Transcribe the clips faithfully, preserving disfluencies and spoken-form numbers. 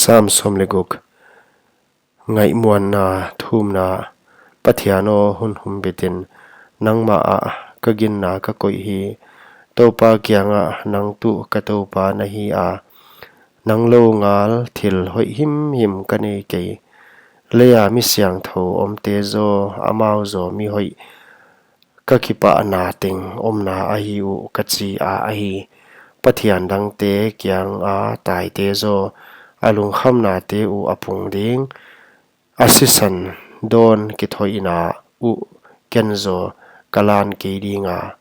Sam sawm leh guk. Ngaihmuanna thumna. Pathian aw, hun humbitin, nangmah ah ka ginna ka koih hi. Toupa kiangah, nang tuh ka Toupa na hi a, nang lou ngal thil hoih himhim ka nei kei. Leia mi siangthou omte zaw, amau zaw mi hoih ka kipahna teng omna ahi uh, ka chi a ahi. Pathian dangte kianga taite zaw, a lungkhamnate uh a pung ding. A sisan dawn kithoihna uh ken zaw ka lan kei dinga,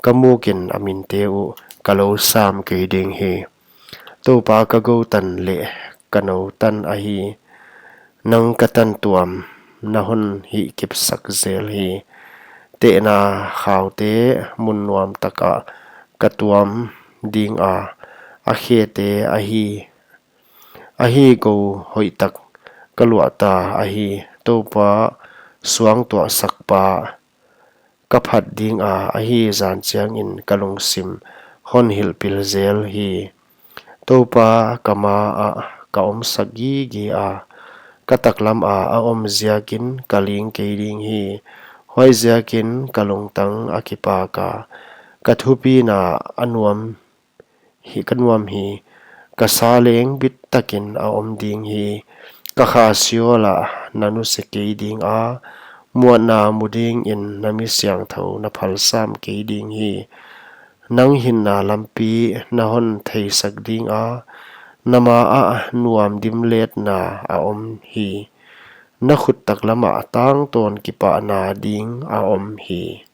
ka mukin a minte uh ka lou sam kei ding hi. Toupa, ka gou tan leh ka nou tan ahi. Nang ka tantuam na hon hihkipsak zel hi. Tehna khaute mun nuam takah ka tuam dinga, a khete ahi, ahi gou hoihtak ka luahta ahi. Toupa, suangtuahsakpa, ka phat dinga, ahi zan chiangin ka lungsim hon hilhpil zel hi. Toupa, ka ma ah ka omsak gige a, ka taklam a a om ziakin ka ling kei ding hi. Huaiziakin ka lungtang a kipak a, ka thupina a nuam hi, ka nuam hi. Ka sa leng bittakin a om ding hi. Ka kha siawl ah na nuse kei dinga, muanna mu dingin na mi siangthou na phal sam kei ding hi. Nang hinna lampi na hon theisak dinga, na ma ah nuam dimletna a om hi. Na khut taklam ah tangtawn kipahna ding a om hi.